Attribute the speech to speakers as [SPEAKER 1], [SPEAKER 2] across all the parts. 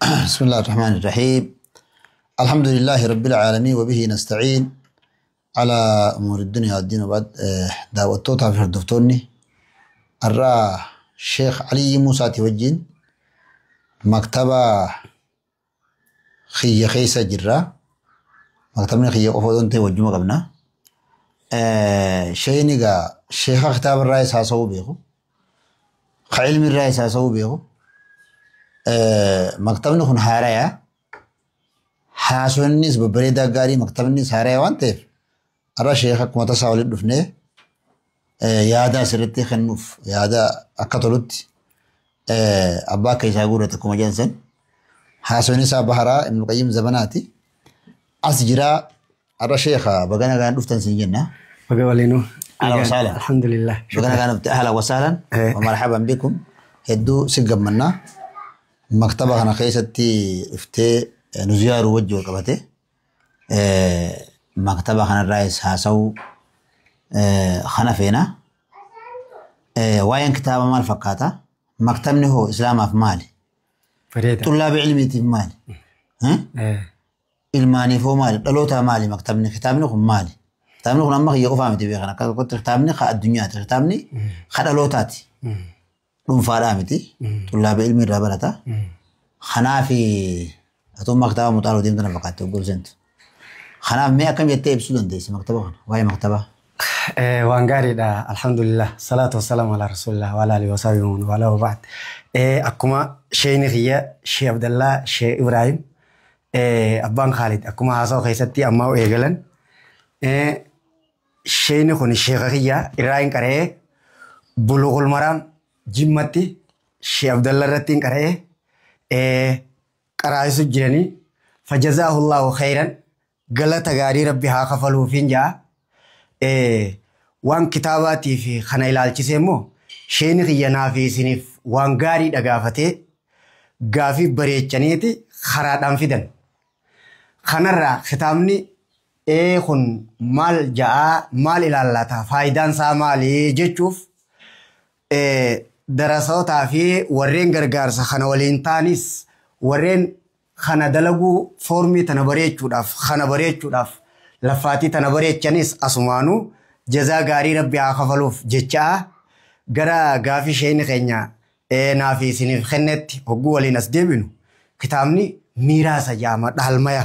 [SPEAKER 1] بسم الله الرحمن الرحيم. الحمد لله رب العالمين وبه نستعين على أمور الدنيا والدين وبعد. Daawwattoota fi hordoftoonni, har'a Sheekh Aliyyi Muusaati wajjin maktaba kiyya keessa jirra. Maktabni kiyya qofa otoo hin ta'in wajjuma qabna. Sheekni egaa sheeka kitaaba irraa isaa haasa'uu beeku. Ka ilmi irraa isaa haasa'uu beeku. Maktabni kun haaraya. Haasonnis babbareedaa gaarii, maktabnis haaraya waan ta'eef, har'a sheeka akkuma tasaa walitti dhufnee yaada asirratti kennuuf, yaada akka tolutti abbaa akka isaa guurate akkuma jedhan san, haasonni isaa baharaa Ibnu Qayyim zamanaati. As jiraa har'a. Sheeka, baga nagaan dhuftan siin jenna.
[SPEAKER 2] Baga waliinuu.
[SPEAKER 1] أهلا وسهلا.
[SPEAKER 2] Alhamdulillah.
[SPEAKER 1] Baga nagaan dhufte. أهلا وسهلا ومرحبا بكم. Hedduu si gammannaa. Maktaba kana keessatti dhuftee nu ziyaaruu wajji wal qabate. Maktaba kanarraayis haasa'uu kana feena. Waa'een kitaaba maal fakkaata? Maktabni hoo islaamaaf maali?
[SPEAKER 2] Bareeda.
[SPEAKER 1] طلاب cilmiitiif maali? Ilmaaniif hoo maali? Dhalootaa maali maktabni? Kitaabni kun maali? Kitaabni kun amma kiyya qofaa miti beekan. Akka tokkotti kitaabni ka addunyaati. Kitaabni ka dhalootaati. Dhuunfaadhaa miti. طلاب ilmi irraa barata. Kanaaf atummaa kitaaba muxaaloo deemtu na fakkaatti hoggobsentu. Kanaaf mee akkam jettee ibsuu dandeessa maktaba kana? Waa'ee maktabaa.
[SPEAKER 2] Waan gaariidha. Alhamdulillah. صلاة والسلام على رسول الله وعلى آله وصحبه ومن والاه وبعد. Akkuma sheeyni kiyya Shee Abdallaa Shee Ibrahim, abbaan Khaalid, akkuma haasa'u keessatti ammaa eegalan. Sheeyni kun sheeka kiyya irraa hin qara'ee, Bulughul Maraam Jimmatti Shee Abdallaa irratti hin qara'ee, qaraa'isu jiranii. فجزاه الله خيرا, galata gaarii rabbi haa kafaluufiin ja'a. Waan kitaabaatii fi kana ilaalchisee immoo sheeni kiyya naa fi isiniif waan gaarii dhagaafatee gaafii bareechaniiti karaadhaan fidan. Kanarraa kitaabni kun maal ja'aa, maal ilaallata, faayidaan isaa maali jechuuf, darasootaa fi warreen gargaarsa kana waliin ta'anis, warreen kana dalaguu foormii tana bareechuudhaaf, kana bareechuudhaaf laffaatii tana bareechanis, asumaanuu jazaa gaarii rabbi haa kafaluuf jechaa, gara gaafii sheeni keenya naa fi isiniif kennetti hogguu waliin as deebinu, kitaabni miiraasa jedhama, dhaalmaya.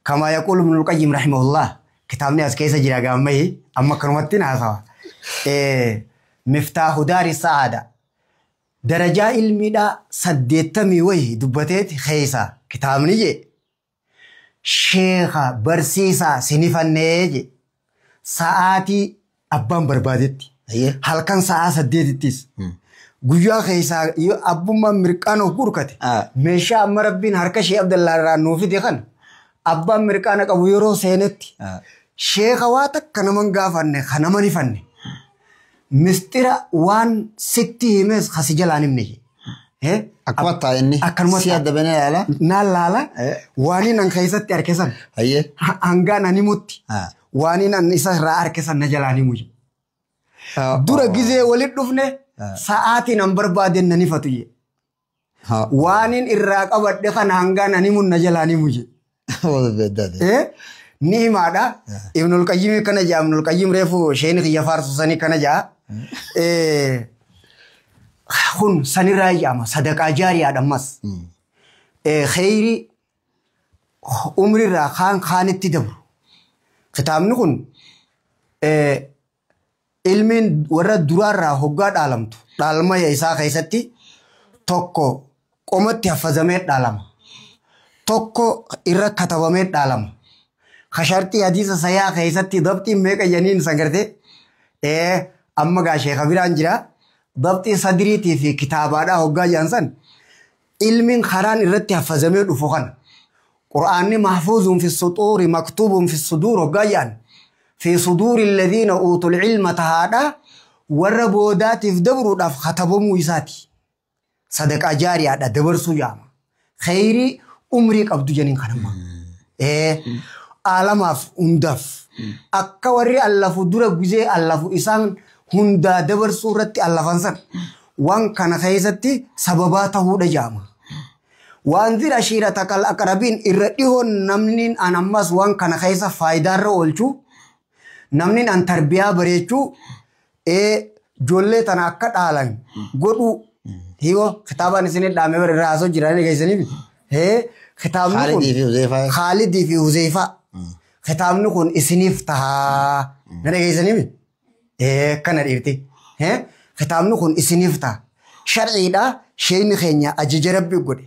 [SPEAKER 2] كما يقول ابن القيم رحمه الله, kitaabni as keessa jira gaammayi amma akkanumatti haasawa. مفتاح دار السعادة, darajaa ilmiidhaa 80 wayi dubbateeti keessa kitaabni jee, sheeka barsiisaa sinifannee je, sa'aatii abbaan barbaadetti, halkan sa'aa 8ttis, guyyaa keessaa yoo abbummaan mirqaan of gurkate, meeshaa amma rabbiin harka shee Abdallaa irraa nuu fide kana abbaan mirqaana qabu yeroo seenetti, sheeka waa takka naman gaafanne ka naman ifanne, mistira waan sitti himes kasi jalaan himne je.
[SPEAKER 1] Akkuma ta'a inni.
[SPEAKER 2] Akkanuma
[SPEAKER 1] Si adda banee ilaala.
[SPEAKER 2] Naan laala, waan an keessatti arke san hangaan an himutti, waan an isa irraa arke san na jalaan himu je. Dura gizee walit dhufne sa'aatiin an barbaaden nan ifatu je. Waanin irraa qabadhe kana hangaan an himun na jalaan himu je. Ni himaadha. Ibnul Qayyim kana jaa, Ibnul Qayyim reefu sheeni kiyya faarsu sanii kana jaa. Kun sanirraa jedhama, sadaqaa jaariyaadha ammas. Kheyri umrirraa kaan kaanitti dabru. Kitaabni kun ilmiin warra duraarraa hoggaa dhaalamtu, dhaalmaya isaa keessatti tokko qomatti haffazamee dhaalama. Tokko irra katabamee dhaalama. Kashartii hadiisa sayaa keessatti dabxiin meeqa janiin san gartee, amma gaa sheeka biraan jira, dabxii sadiriitii fi kitaabaadhaa hoggaa jedhan san, ilmiin karaan irratti haffazamee dhufu kana. Qur'aanni محفوظ في السطور مكتوب في الصدور hoggaa jedhan, في صدور الذين أوتوا العلم tahaadha, warra boodaatiif dabruudhaaf katabamuu isaati. Sadaqaa jaariyaadha dabarsuu yaama. Kheyrii umrii qabdu janiin kanamma. Aalamaaf hundaaf akka warri allafu dura guzee allafu isaan hundaa dabarsuu irratti allafan san, waan kana keessatti sababaa ta'uudha jaama. Waan ashiiratakal aqrabiin irra dhihoon namni an ammas waan kana keessa faayidaarra oolchuu namni an tarbiyaa bareechuu ijoollee tana akka dhaalan godhuu hiwo kitaabaan isin dhaame bara irraa haasoo jiranii geessaniif kitaabni kun
[SPEAKER 1] Khaalidii fi Huzeefaa.
[SPEAKER 2] Khaalidii fi Huzeefaa kitaabni kun isiniif tahaa na dhageessaniif kana dhiifte kitaabni kun isiniif taha sharciidha sheeyni keenya ajaja rabbi godhe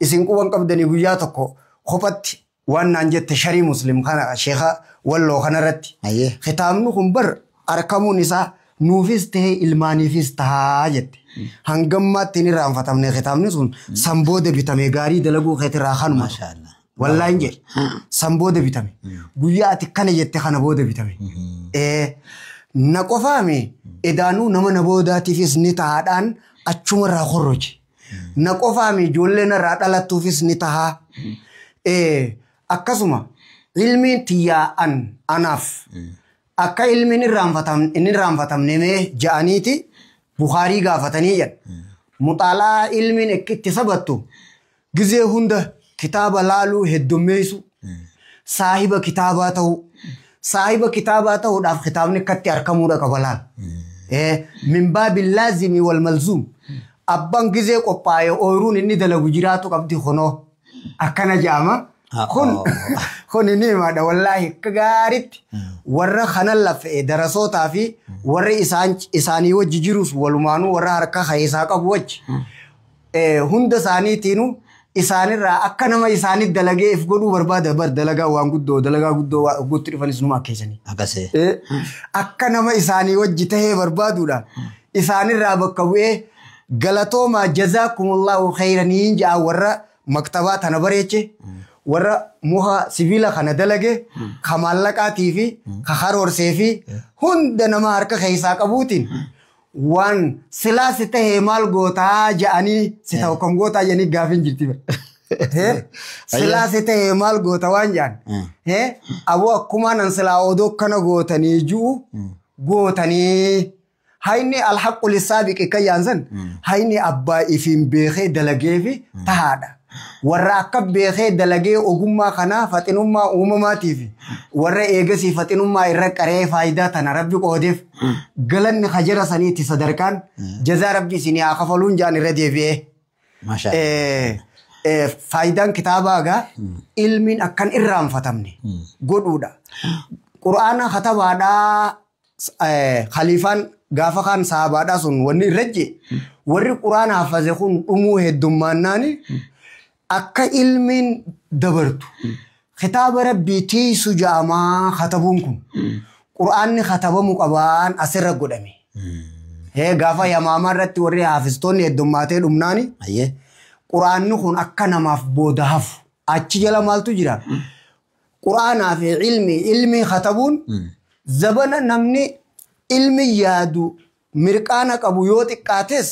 [SPEAKER 2] isin quban qabdanii guyyaa tokko kophatti waan naan jette sharii muslim kana sheekha walloo kanarratti
[SPEAKER 1] Ayyee.
[SPEAKER 2] kitaabni kun bar argamuun isaa nuufis ta'ee ilmaaniifis tahaa jette. Hangammaatti hin irraanfatamne kitaabni sun san booda bitame gaarii dalaguu keetirraa kanuma.
[SPEAKER 1] Maashaallah.
[SPEAKER 2] Wallaahin jedhe san booda bitame. Guyyaa ati kana jette kana booda bitame. Na qofaame edaanuu nama na boodaatiifis ni tahaadhaan achumarraa korroje. Na qofaame ijoollee narraa dhalattuufis ni tahaa. Akkasuma ilmiin tiyyaa an anaaf akka ilmiin inni irraanfatamne mee ja'aniiti Bukaarii gaafatanii jedha. Muxaalaa ilmiin akka itti sabattu gizee hunda kitaaba laaluu heddummeessu saahiba kitaabaa ta'uu saahiba kitaabaa ta'uudhaaf kitaabni akkatti argamuudha qaba laal. Min baabi laazimii wal malzuum abbaan gizee qophaa'e ooyiruun inni dalagu jiraatu qabdi kunoo akkana jedhama. Kun inni himaadha wallaahi akka gaariitti warra kana lafee darasootaa fi warra isaanii wajji jirus walumaanuu warra harka keessaa qabu wajji hunda isaaniitiinuu isaanirraa akka nama isaanii dalagee if godhuu barbaada bar dalagaa waan guddoo dalagaa guddoo guutti dhufanis numa akkeessanii.
[SPEAKER 1] Akkasii.
[SPEAKER 2] Akka nama isaanii wajji tahee barbaaduudhaan isaanirraa bakka bu'ee galatoomaa jazaakumullahu khayraniin ja'a warra maktabaa tana bareeche warra muka sibiila kana dalage ka maallaqaatii fi ka karoorsee fi hunda nama harka keessaa qabuutiin waan silaa si tahee maal gootaa ja'anii si ta'u kan gootaa jedhanii gaafiin jirti. Silaa si tahee maal goota waan ja'an. Aboo akkumaan an silaa odoo kana gootanii ji'u gootanii. Hayni alhaqqu lissaabiqi kan yaansan hayni abbaa ifiin beekee dalagee fi tahaadha. Warra akka beekee dalagee ogummaa kanaa faxinummaa uumamaatiif warra eegasii faxinummaa irra qaree faayidaa tana rabbi qoodeef galanni hajara saniiti sadarkaan jazaa rabbi isinii haa kafaluun jaan irra deebi'ee.
[SPEAKER 1] Maashaallah.
[SPEAKER 2] Faayidaan kitaabaa egaa ilmiin akkan irraanfatamne godhuudha. Qura'aana katabaadhaa khaliifaan gaafa kaan saabaadhaa sun wanni irra jee warri quraana hafaze kun dhumuu heddummaannaani akka ilmiin dabartu kitaaba rabbii tiisu ja'amaa katabuun kun quraanni katabamu qabaan asirra godhame. Gaafa yamaamaa irratti warri haafistoonni heddummaatee dhumnaani
[SPEAKER 1] Ayyee.
[SPEAKER 2] quraanni kun akka namaaf booda hafu achi jala maaltu jira? Quraanaa fi ilmii katabuun zabana namni ilmi yaadu mirqaana qabu yoo xiqqaates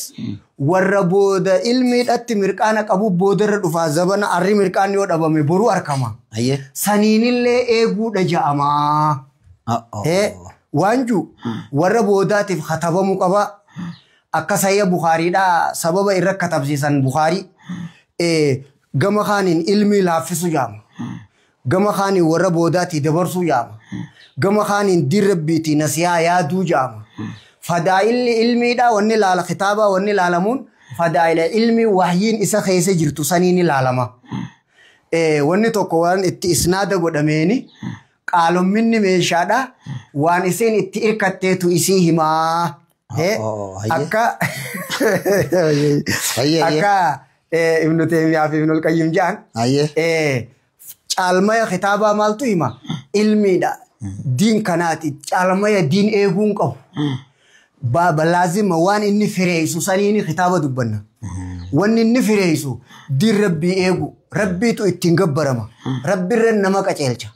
[SPEAKER 2] warra booda ilmiidhatti mirqaana qabu boodarra dhufaa zabana arri mirqaan yoo dhabame boruu argama.
[SPEAKER 1] Ayyee.
[SPEAKER 2] Saniinillee eeguudha ja'amaa. Waan jiru warra boodaatiif katabamuu qaba. Akka sayya Bukaariidhaa sababa irra katabsiisan Bukaarii gama kaaniin ilmii laaffisu jaama. Gama kaaniin warra boodaatii dabarsuu jaama. Gama kaaniin diin rabbiitii nasihaa yaaduu jaama. Fadaa'illi ilmiidhaa wanni laala kitaabaa wanni laalamuun fadaa'ila ilmii wahyiin isa keessa jirtu saniin ilaalama. Wanni tokko waan itti isnaada godhameeni qaalomminni meeshaadha waan isiin itti irkatteetu isii himaa. Akka akka Ibnu Teemiyaa fi Ibnul Qayyim jedhan caalmaya kitaabaa maaltu hima? Ilmiidha. Diin kanaati. Caalmaya diin eeguun qabu. Baaba laazima waan inni fireessu saniini kitaaba dubbanna. Wanni inni fireessu diin rabbii eegu. Rabbiitu ittiin gabbarama. Rabbi irra nama qaceelcha.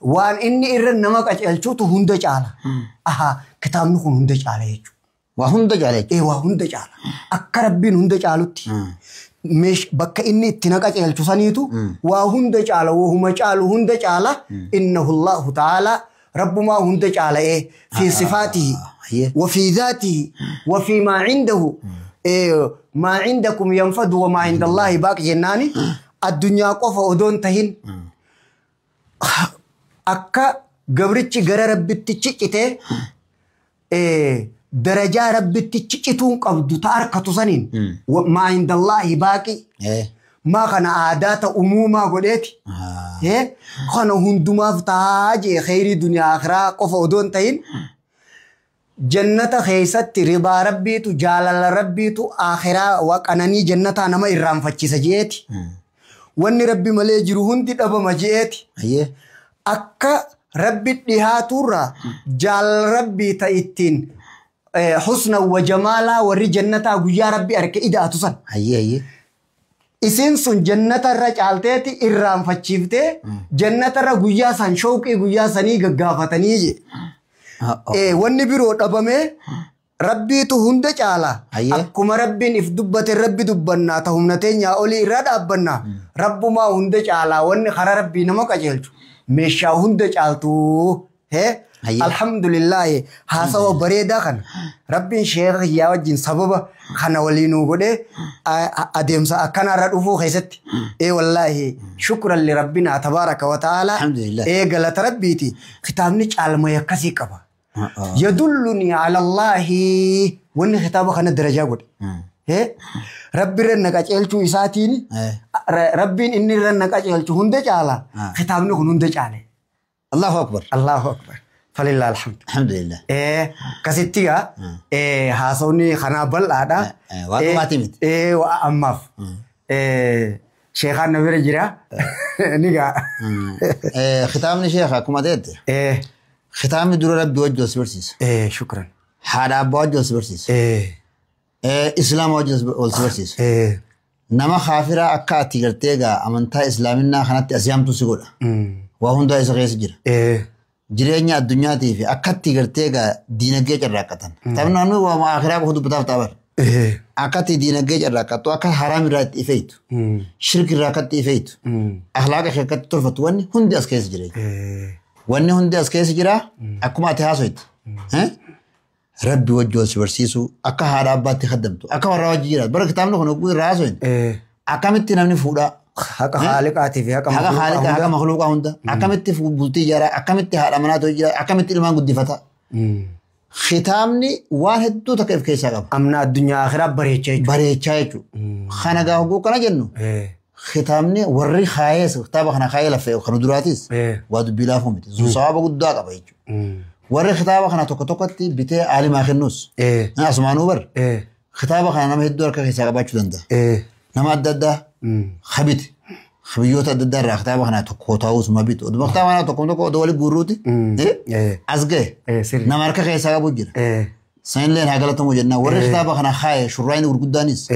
[SPEAKER 2] Waan inni irra nama qaceelchutu hunda caala. Aha kitaabni kun hunda caala jechuudha.
[SPEAKER 1] Waa hunda caala jechuudha.
[SPEAKER 2] Waa hunda caala. Akka rabbiin hunda caalutti. Bakka inni itti na qaceelchu saniitu waa hunda caala wahuma caalu hunda caala innahu Allahu ta'ala rabbumaa hunda caala'ee fi sifaatihi wa fi dhaatihi wa fi maa cindahu Maa cindakum yanfadu wa maa cinda Allaahi baaq jennaani addunyaa qofa odoon tahin akka gabrichi gara rabbitti ciccitee darajaa rabbitti ciccituun qabdu ta harkatu saniin maa cinda Allaahi baaqi maa kana aadaa ta umuumaa godheeti. Kana hundumaaf tahaa jee kheyrii duniyaa akhiraa qofa odoon tahin jannata keessatti ridaa rabbiitu jaalala rabbiitu akhiraa waqananii jannataa nama irraanfachiisa jeeti. Wanni rabbi malee jiru hundi dhabama jeeti. Akka rabbi dhihaaturraa jaalala rabbii ta ittiin husna wa jamaalaa warri jannataa guyyaa rabbi arke ida'atu san. Isiin sun jannata irra caalteeti irraanfachiiftee jannata irra guyyaa san shooqii guyyaa sanii gaggaafatanii je. Wanni biroo dhabamee rabbiitu hunda caala. Akkuma rabbiin if dubbate rabbi dubbannaa ta humna teenyaa olii irra dhaabbannaa. Rabbumaa hunda caalaa wanni karaa rabbii nama qajeelchu meeshaa hunda caaltu. Alhamdulillahi haasawa bareedaa kana rabbiin sheekha kiyyaa wajjin sababa kana waliinuu godhee adeemsa akkanarra dhufuu keessatti wallaahi shukran li rabbinaa tabaaraka wa ta'aalaa galata rabbiiti kitaabni caalmaya akkasii qaba. Yadulluni ala Allaahi wanni kitaaba kana darajaa godhe. Rabbi irra na qajeelchuu isaatiin rabbiin inni irra na qajeelchu hunda caala kitaabni kun hunda caale.
[SPEAKER 1] Allahu akbar.
[SPEAKER 2] Allahu akbar. Falillaa alhamdu.
[SPEAKER 1] Alhamdulillah.
[SPEAKER 2] Akkasitti gaa haasawni kanaa bal'aadha.
[SPEAKER 1] Waan dhugaatii miti.
[SPEAKER 2] Ammaaf. Sheekaan na bira jira. Ni gaa.
[SPEAKER 1] Kitaabni sheekha akkuma ta'etti. Kitaabni dura rabbi wajji wal si barsiisa.
[SPEAKER 2] Shukran.
[SPEAKER 1] Haadha abbaa wajji wal si barsiisa. Islaama wajji wal si barsiisa. Nama kaafiraa akka ati gartee gaa amantaa islaaminaa kanatti as yaamtu si godha. Waa hundaa isa keessa jira. Jireenya addunyaatii fi akkatti gartee gaa diinagdee carraaqqatan. Kitaabni naannoo waa akhiraa qofa dubbataaf ta'a bara. Akkatti diinagdee carraaqqattu akka haraam irraa itti ifeeytu. Shirki irraa akkatti ifeeytu. Akhlaaqa kee akkatti tolfattu wanni hundi as keessa jira. Wanni hundi as keessa jira akkuma ati haasoytu. Rabbi wajji wal si barsiisuu akka haadha abbaatti kaddamtu akka warra wajji jiraatu. Bara kitaabni kun oguu irraa haasoyne. Akkamitti namni fuudhaa.
[SPEAKER 2] Haqa haaliqaatii fi haqa
[SPEAKER 1] makhluuqaa haqa makhluuqaa hunda. Akkamitti bultii ijaaraa akkamitti haadha manaa ta'uu ijaaraa akkamitti ilmaan guddifata. Kitaabni waan hedduu takka of keessaa qaba.
[SPEAKER 2] Amna addunyaa akhiraa bareechaa jechuudha.
[SPEAKER 1] Bareechaa jechuudha. Kana gaa hogguu kana jennu. Kitaabni warri kaayees kitaaba kana kaayee lafee kan duraatis waa dubbii laafuu miti. Sababa guddaa qaba jechuudha. Warri kitaaba kana tokko tokkotti bitee aalimaa kennus. Asumaanuu bar. Kitaaba kana nama hedduu harka keessaa qabaachuu danda'a. Nama adda addaa habite. Biyyoota adda addaa irraa kitaaba kana tokko taa'us ma bitu. Oduma kitaaba kana tokko tokko odoo walitti guurruuti. As ga'e. Nama harka keessaa qabu jira. Sanillee haa galatamu jenna. Warri kitaaba kana kaaye shurraayini gurguddaanis.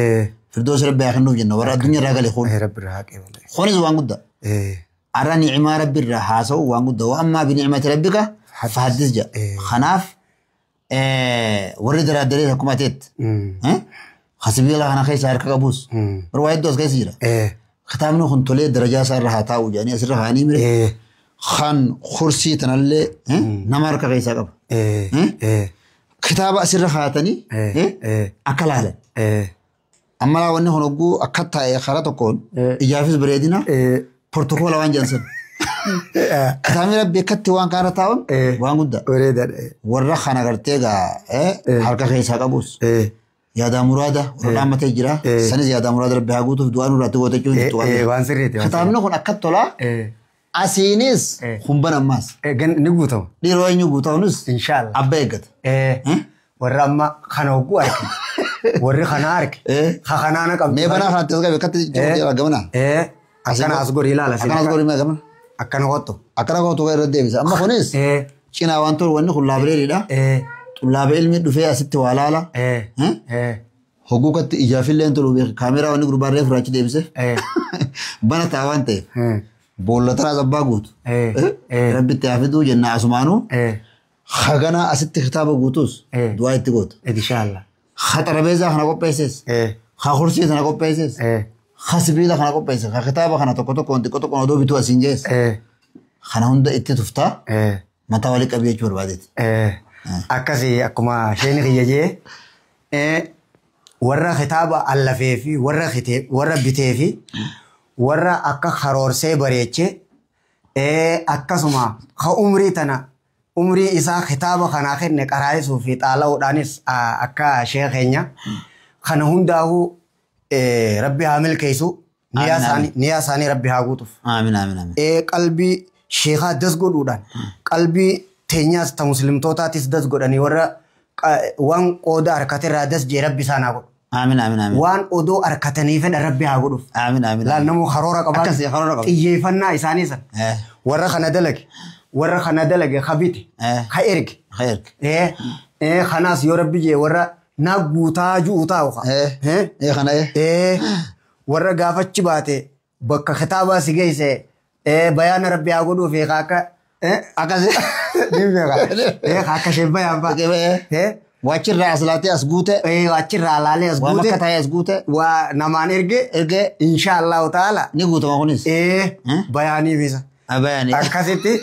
[SPEAKER 1] Firdoos rabbi haa kennuuf jenna. Warra addunyaa irraa gale kun. Kunis waan guddaa. Arra ni'imaa rabbi irraa haasa'u waan guddaa. Wa ammaa binicmati rabbika fahaddis jedha. Kanaaf warri daraaddaree akkuma ta'etti. Sibiila kana keessa harka qabus. Bara waa hedduu as keessa jira. Kitaabni kun tolee darajaa isaa irra haa taa'u jedhanii asirra kaa'anii mire. Kan kursii tanallee nama harka keessaa qaba. Kitaaba asirra kaa'atanii akka laalan. Amma laa wanni kun hogguu akka taa'e karaa tokkoon ijaafis bareedina portokoola waan jedhan sana. Kitaabni rabbi akkatti waan kana taa'uun waan guddaa. Warra kana gartee gaa harka keessaa qabus. Yaadaa muraada warra dhaammatee jira. Sanis yaadaa muraada rabbi haa guutuuf du'aa nurraatti goote jechuun jirtu
[SPEAKER 2] waan sirriiti.
[SPEAKER 1] Kitaabni kun akka tolaa asiinis humban ammaas.
[SPEAKER 2] Ni guutama.
[SPEAKER 1] Dhiiroo eenyu guutamunis.
[SPEAKER 2] Inshaallah.
[SPEAKER 1] Abba eeggata.
[SPEAKER 2] Warra amma kana hogguu arge. Warri kana arge. Kanaa na qabdu.
[SPEAKER 1] Mee banaa kanatti as qabe akkatti jiru gamana.
[SPEAKER 2] Akkana as godhi ilaala.
[SPEAKER 1] Akkana as godhi mee gamana.
[SPEAKER 2] Akkana kottu.
[SPEAKER 1] Akkana kottu irra deebisa. Amma kunis cinaa waan tolu wanni kun laabireeriidha. Xullaaba ilmi dhufee asitti waa laala. Hogguu katti ijaafillee tolu beeku kaameraa wanni gurbaarree furaachi deebise. Bana taa waan ta'eef. Boolla tanaas abbaa guutu. Rabbitti haa fiduu jenna asumaanuu. Hagana asitti kitaaba guutus du'aa itti gootu.
[SPEAKER 2] Inshaallah.
[SPEAKER 1] Ha xarabeezaa kana qopheesses. Ha kursii kana qopheesses. Ha sibiila kana qopheesse. Ha kitaaba kana tokko tokkoon xiqqoo tokkoon odoo bituu asiin geesse. Kana hunda itti tuftaa. Mataa walii qabii jechuu barbaadeeti.
[SPEAKER 2] Akkasii akkuma isheen kiyya jee Warra kitaaba allafee fi warra kitee warra bitee fi warra akka karoorsee bareechee akkasuma ka umrii tana umrii isaa kitaaba kanaa kenne qaraa'isuu fi xaala'uudhaanis akka sheekh keenya kana hundaa'uu rabbi haa milkeessu niyaa isaanii rabbi haa guutuuf.
[SPEAKER 1] Aamin aamin aamin.
[SPEAKER 2] Qalbii sheekaa das godhuudhaan qalbii teenyaas ta muslimtootaatis das godhanii warra waan qooda harkatirraa das jee rabbi isaan haa godhu.
[SPEAKER 1] Aamin aamin aamin.
[SPEAKER 2] Waan odoo harkatanii fedhan rabbi haa godhuuf.
[SPEAKER 1] Aamin aamin.
[SPEAKER 2] Laal namuu karoora qabaa.
[SPEAKER 1] Akkasii karoora qaba.
[SPEAKER 2] Xiyyeeffannaa isaanii san. Warra kana dalage warra kana dalage ka bite ka erge.
[SPEAKER 1] Ka erge.
[SPEAKER 2] Kanaas yoo rabbi jee warra naa guutaa ju'u taa'u.
[SPEAKER 1] Kana
[SPEAKER 2] Warra gaafachi baate bakka kitaabaa si geesse bayaana rabbi haa godhuuf akka.
[SPEAKER 1] Akkasii.
[SPEAKER 2] Ni beeka. Akka isheen bayaan fa'a.
[SPEAKER 1] Wachirraa as laatee as guute.
[SPEAKER 2] Achirraa laalee as
[SPEAKER 1] Waa
[SPEAKER 2] guute.
[SPEAKER 1] makka taa'ee as guute.
[SPEAKER 2] Waa namaan erge.
[SPEAKER 1] Ergee.
[SPEAKER 2] Insha Allahu ta'ala.
[SPEAKER 1] Ni guutama kunis.
[SPEAKER 2] Bayaanii bisa.
[SPEAKER 1] Bayaanii.
[SPEAKER 2] Akkasitti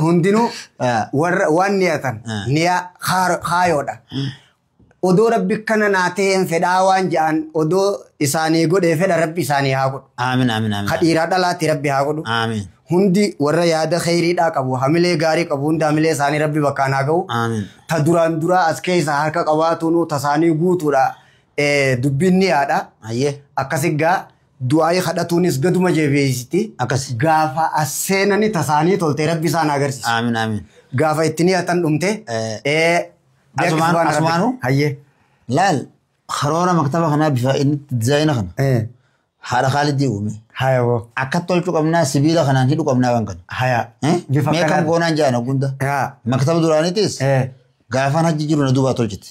[SPEAKER 2] hundinuu warra waan niyatan niyaa kaayoodha. Odoo rabbi kana naa ta'een fedhaa waan ja'an odoo isaanii godhee fedha rabbi isaanii haa godhu.
[SPEAKER 1] Aamin aamin aamin.
[SPEAKER 2] Ka dhiiraa dhalaatti rabbi haa godhu.
[SPEAKER 1] Aamin.
[SPEAKER 2] Hundi warra yaada kheyriidhaa qabu hamilee gaarii qabu hunda hamilee isaanii rabbi bakkaan haa ga'u.
[SPEAKER 1] Aamin.
[SPEAKER 2] Ta duraan duraa as keessa harka qabaatuun tasaanii guutuudha. Dubbiin niyaadha.
[SPEAKER 1] Ayyee.
[SPEAKER 2] Akkasi gaa du'aayii kadhatuunis gaduma jabeessiti.
[SPEAKER 1] Akkasi.
[SPEAKER 2] Gaafa as seenani tasaanii tolte rabbi isaan agarsiisa.
[SPEAKER 1] Aamin aamin.
[SPEAKER 2] Gaafa itti niyatan dhumte.
[SPEAKER 1] Asumaanuu?
[SPEAKER 2] Hayyee.
[SPEAKER 1] Laal karoora maktaba kanaa bifa inni dizaayina kana. Haadha Khaalidii uume.
[SPEAKER 2] Haya boo.
[SPEAKER 1] Akka tolchuu qabnaa sibiila kanaan hidhuu qabnaa waan kana.
[SPEAKER 2] Haya. Bifa
[SPEAKER 1] Mee kam
[SPEAKER 2] kanaan.
[SPEAKER 1] goonaan jedhan gunda. Maktaba duraaniitis gaafaan hajji jiru na duubaa tolchite.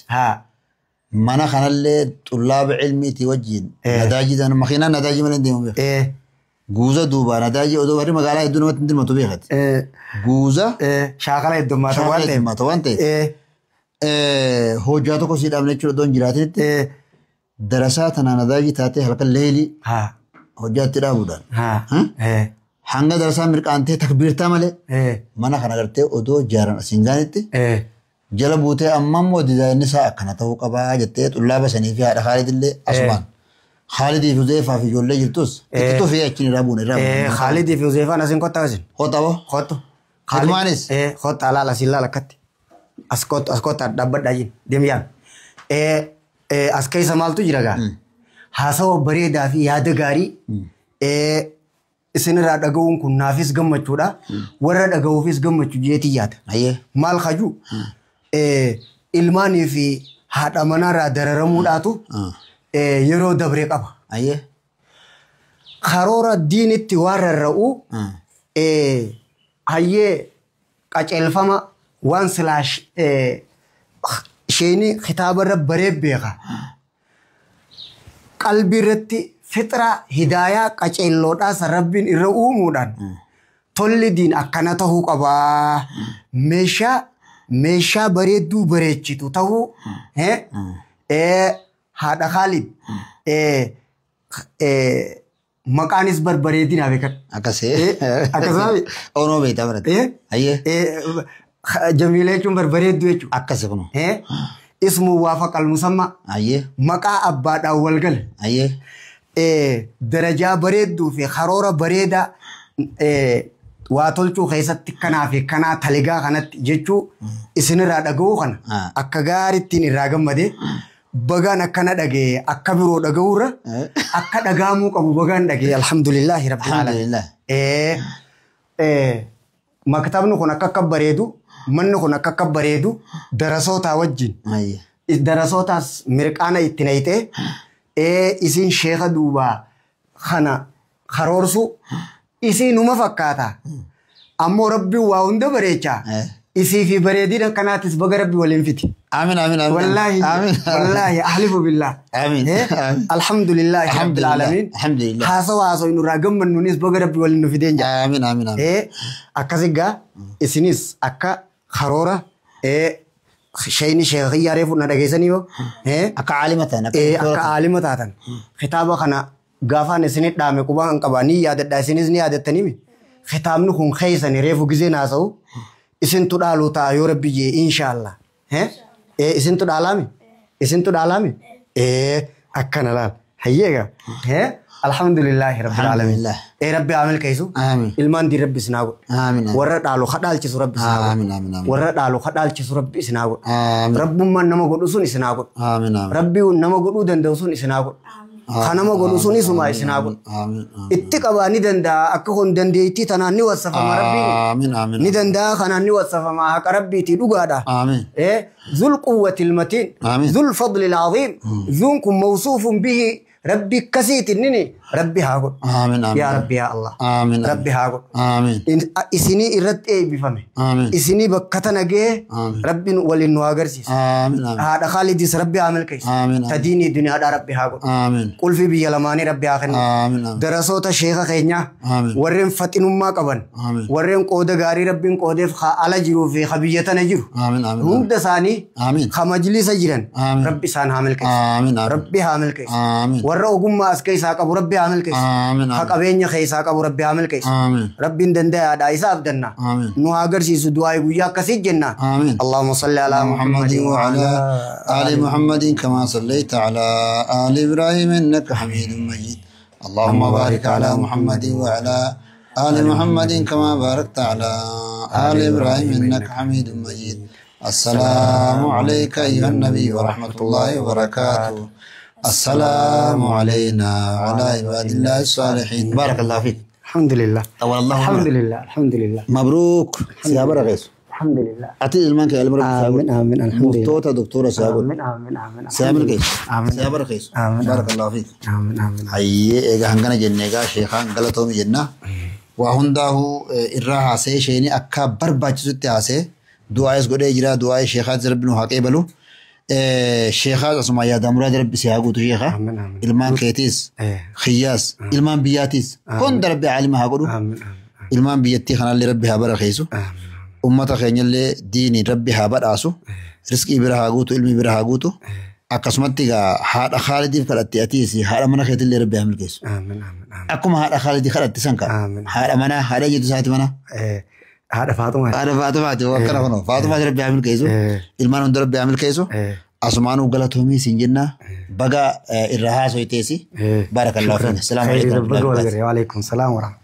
[SPEAKER 1] Mana kanallee xullaaba ilmiitii wajjin nadaajii sana makiinaan nadaajii malee hin deemu beeka. Guuza duubaa nadaajii odoo warri magaalaa hedduu namatti hin dirmatu beekati. Guuza
[SPEAKER 2] Shaakala heddummaata waan ta'eef.
[SPEAKER 1] heddummaata waan ta'eef. Hojjaa tokko sii dhaabne jechuudha odoo hin jiraatinitti darasaa tanaa nadaajii taatee halkan leelii hojjaatti dhaabuudhaan. Hanga darasaa mirqaantee takbiirtaa malee mana kana gartee odoo jaaran asiin gaanitti jala buutee amma immoo dizaayinni isaa akkana ta'uu qabaa jettee xullaaba sanii fi haadha Khaalidillee asumaan. Khaalidii fi Huzeefaa fi ijoollee jirtus itti tufee achiin irraa buune irraa buune.
[SPEAKER 2] Khaalidii fi Huzeefaan asiin kottaa asin.
[SPEAKER 1] Kottaa boo.
[SPEAKER 2] Kottu.
[SPEAKER 1] Khadumaanis?
[SPEAKER 2] Kottaa laala asiin laala akkatti. As kottu as kottaa dhaabbadhaa jiin deemi yaam. As keessa maaltu jira gaa? Haasawa bareedaa fi yaada gaarii isinirraa dhaga'uun kun naafis gammachuudha. Warra dhaga'uufis gammachuu jeetii yaada.
[SPEAKER 1] Ayyee.
[SPEAKER 2] Maal kaju ilmaanii fi haadha manaarraa dararamuudhaatu yeroo dabre qaba.
[SPEAKER 1] Ayyee.
[SPEAKER 2] Karoora diinitti waan rarra'u hayyee qaceelfama waan silaa isheen kitaabarra baree beeka. Qalbii irratti fixra hidaayaa qaceelloodhaa san rabbiin irra uumuudhaan tolli diin akkana ta'uu qabaa. Meeshaa bareedduu bareechitu ta'uu haadha Khaalid maqaanis barbareedinaa beekan.
[SPEAKER 1] Akkasii.
[SPEAKER 2] Akkasumas.
[SPEAKER 1] Onoo beektaa biratti. Ayyee.
[SPEAKER 2] Jamiila jechuun barbareedduu jechuudha.
[SPEAKER 1] Akkasi kunoo.
[SPEAKER 2] Ismu waafaqa al-musammaa.
[SPEAKER 1] Ayyee.
[SPEAKER 2] Maqaa abbaadhaan wal gale.
[SPEAKER 1] Ayyee.
[SPEAKER 2] Darajaa bareedduu fi karoora bareedaa waa tolchuu keessatti kanaa fi kanaa taligaa kanatti jechuu isinirraa dhaga'uu kana akka gaarittiin irraa gammadee bagaan akkana dhagee akka biroo dhaga'uurra akka dhagaamuu qabu bagaan dhagee alhamdulillaahi rabbil aalamiin.
[SPEAKER 1] Alhamdulillah.
[SPEAKER 2] Maktabni kun akka akka bareedu manni kun akka akka bareedu darasootaa wajjin.
[SPEAKER 1] Ayyee.
[SPEAKER 2] Darasootaas mirqaana itti nayitee isin sheeka duubaa kana karoorsu isinuma fakkaata. Ammoo rabbiin waa hunda bareechaa. Isii fi bareedina kanaatis baga rabbi waliin fiti.
[SPEAKER 1] Aamin aamin aamin.
[SPEAKER 2] Wallaahi
[SPEAKER 1] Aamin.
[SPEAKER 2] wallaahi ahlifu billah.
[SPEAKER 1] Aamin. Aamin.
[SPEAKER 2] Alhamdulillahi rabbil
[SPEAKER 1] Alhamdulillah.
[SPEAKER 2] aalamiin.
[SPEAKER 1] Alhamdulillah.
[SPEAKER 2] Haasawa haasawaa nurraa gammannuunis baga rabbi waliin nu fideen jaa.
[SPEAKER 1] Aamin aamin aamin.
[SPEAKER 2] Akkasi gaa isinis akka karoora shayni sheekiyyaa reefu na dhageessanii yoo
[SPEAKER 1] Akka aalima ta'an.
[SPEAKER 2] Akka aalima taatan kitaaba kana gaafaan isinit dhaame qubaan qaba ni yaadadha isinis ni yaadattanii kitaabni kun keeysani reefu gizeen haasa'u isintu dhaaluu ta'a yoo rabbi jee inshaallah. Isintu dhaalaami isintu dhaalaami Akkana laal. Hayyeega. Alhamdulillahi rabbil alamin.
[SPEAKER 1] Alhamdulillah.
[SPEAKER 2] Rabbi haa milkeessu.
[SPEAKER 1] Amiin.
[SPEAKER 2] Ilmaan diin rabbi isin haa godhu.
[SPEAKER 1] Amiin.
[SPEAKER 2] Warra dhaalu kadhaalchisu rabbi isin haa godhu.
[SPEAKER 1] Amiin. Amiin. Amiin.
[SPEAKER 2] Warra dhaalu kadhaalchisu rabbi isin haa godhu.
[SPEAKER 1] Amiin.
[SPEAKER 2] Rabbummaan nama godhu sun isin haa godhu.
[SPEAKER 1] Amiin. Amiin.
[SPEAKER 2] Rabbi nama godhuu danda'u sun isin haa godhu. Ka nama godhu sun isuma isin haa godhu.
[SPEAKER 1] Amiin.
[SPEAKER 2] Itti qabaa ni danda'a akka kun dandeettii tanaan ni wasafama rabbiin.
[SPEAKER 1] Amiin. Amiin.
[SPEAKER 2] Ni danda'a kanaan ni wasafama haqa rabbiitii dhugaadha.
[SPEAKER 1] Amiin.
[SPEAKER 2] ذو القوة المتين.
[SPEAKER 1] آمين.
[SPEAKER 2] ذو الفضل العظيم ذو موصوف به ربي كسيت إنني ربي هاقول.
[SPEAKER 1] Amiin. Amiin.
[SPEAKER 2] يا ربي يا الله.
[SPEAKER 1] Amiin.
[SPEAKER 2] ربي هاقول.
[SPEAKER 1] Amiin.
[SPEAKER 2] إسني إرد إيه بفمي.
[SPEAKER 1] Amiin.
[SPEAKER 2] إسني بكتنا جه.
[SPEAKER 1] آمين.
[SPEAKER 2] ربي وللنواجرسيس.
[SPEAKER 1] Amiin. Amiin.
[SPEAKER 2] هذا خالد ربي عمل كيس.
[SPEAKER 1] آمين.
[SPEAKER 2] تديني الدنيا هذا ربي هاقول.
[SPEAKER 1] Amiin.
[SPEAKER 2] قل في بيلماني ربي آخرنا.
[SPEAKER 1] Amiin. Amiin.
[SPEAKER 2] Darasoota sheeka keenya
[SPEAKER 1] Amiin.
[SPEAKER 2] warreen faxinummaa qaban
[SPEAKER 1] Amiin.
[SPEAKER 2] warreen qooda gaarii rabbiin qoodeef ala jiruu fi biyya tana jiru
[SPEAKER 1] Amiin. Amiin.
[SPEAKER 2] hunda isaanii
[SPEAKER 1] Amiin.
[SPEAKER 2] ka majlisa jiran
[SPEAKER 1] Amiin.
[SPEAKER 2] rabbi isaan haa milkeessu.
[SPEAKER 1] Amiin. Amiin.
[SPEAKER 2] Rabbi haa milkeessu.
[SPEAKER 1] Amiin.
[SPEAKER 2] Warra ogummaa as keessaa qabu rabbi haa milkeessu.
[SPEAKER 1] Amiin.
[SPEAKER 2] Ha qabeenya keessaa qabu rabbi haa milkeessu.
[SPEAKER 1] Amiin.
[SPEAKER 2] Rabbiin danda'aadha isa abdanna.
[SPEAKER 1] Amiin.
[SPEAKER 2] Nu haa agarsiisu du'aa guyyaa akkasii jenna.
[SPEAKER 1] Amiin.
[SPEAKER 2] Allahumma salli alaa
[SPEAKER 1] محمد
[SPEAKER 2] Muhammadin
[SPEAKER 1] وعلى آل محمد كما صليت على آل إبراهيم إنك حميد مجيد. اللهم بارك على محمد وعلى آل محمد كما باركت على آل إبراهيم إنك حميد مجيد. السلام عليك أيها النبي ورحمة الله وبركاته. السلام علينا وعلى عباد الله الصالحين. بارك الله فيك.
[SPEAKER 2] Alhamdulillah.
[SPEAKER 1] طول الله عمرك.
[SPEAKER 2] Alhamdulillah. Alhamdulillah.
[SPEAKER 1] مبروك سيابرة غيث.
[SPEAKER 2] Alhamdulillah.
[SPEAKER 1] أتي المانك يا المرأة.
[SPEAKER 2] Amiin amiin alhamdulillah.
[SPEAKER 1] مفتوتة دكتورة سيابر.
[SPEAKER 2] Amiin amiin amiin.
[SPEAKER 1] سامر كيس.
[SPEAKER 2] Amiin.
[SPEAKER 1] سيابر كيس.
[SPEAKER 2] آمين.
[SPEAKER 1] بارك الله فيك.
[SPEAKER 2] Amiin amiin.
[SPEAKER 1] Hayyee egaa hangana jenne egaa sheekaan galatoomi jenna. Waa hundaa'uu irraa haasee isheen akka barbaachisutti haasee du'aayis godhee jira du'aayis sheekaas rabbi nu haa qeebalu. Sheekaas asuma yaada muraada rabbi si haa guutu sheekaa.
[SPEAKER 2] Amiin amiin.
[SPEAKER 1] Ilmaan keetiis xiyyaas ilmaan biyyaatiis hunda rabbi caalima haa godhu.
[SPEAKER 2] Amiin amiin.
[SPEAKER 1] Ilmaan biyyattii kanallee rabbi haa barakeessu. Ummata keenyallee diinii rabbi haa badhaasu. Riskii bira haa guutu ilmi bira haa guutu. Akkasumatti egaa haadha Khaalidiif kadhatte atiis haadha mana keetillee rabbi haa milkeessu.
[SPEAKER 2] Amiin amiin amiin.
[SPEAKER 1] Akkuma haadha Khaalidii kadhatte san ka.
[SPEAKER 2] Amiin.
[SPEAKER 1] Haadha manaa haadha ejjetu isaati manaa.
[SPEAKER 2] Haadha Faaxumaa.
[SPEAKER 1] Haadha Faaxumaati akkana kunoo Faaxumaati rabbi haa milkeessu. Ilmaan hunda rabbi haa milkeessu. Asumaanuu galatoomii siin jenna baga irraa haasoyteesi. Baarakallahu fiik. Salaamu alaikum.
[SPEAKER 2] Baga wal garee. Waalaikum salaam wa rahmatullahi.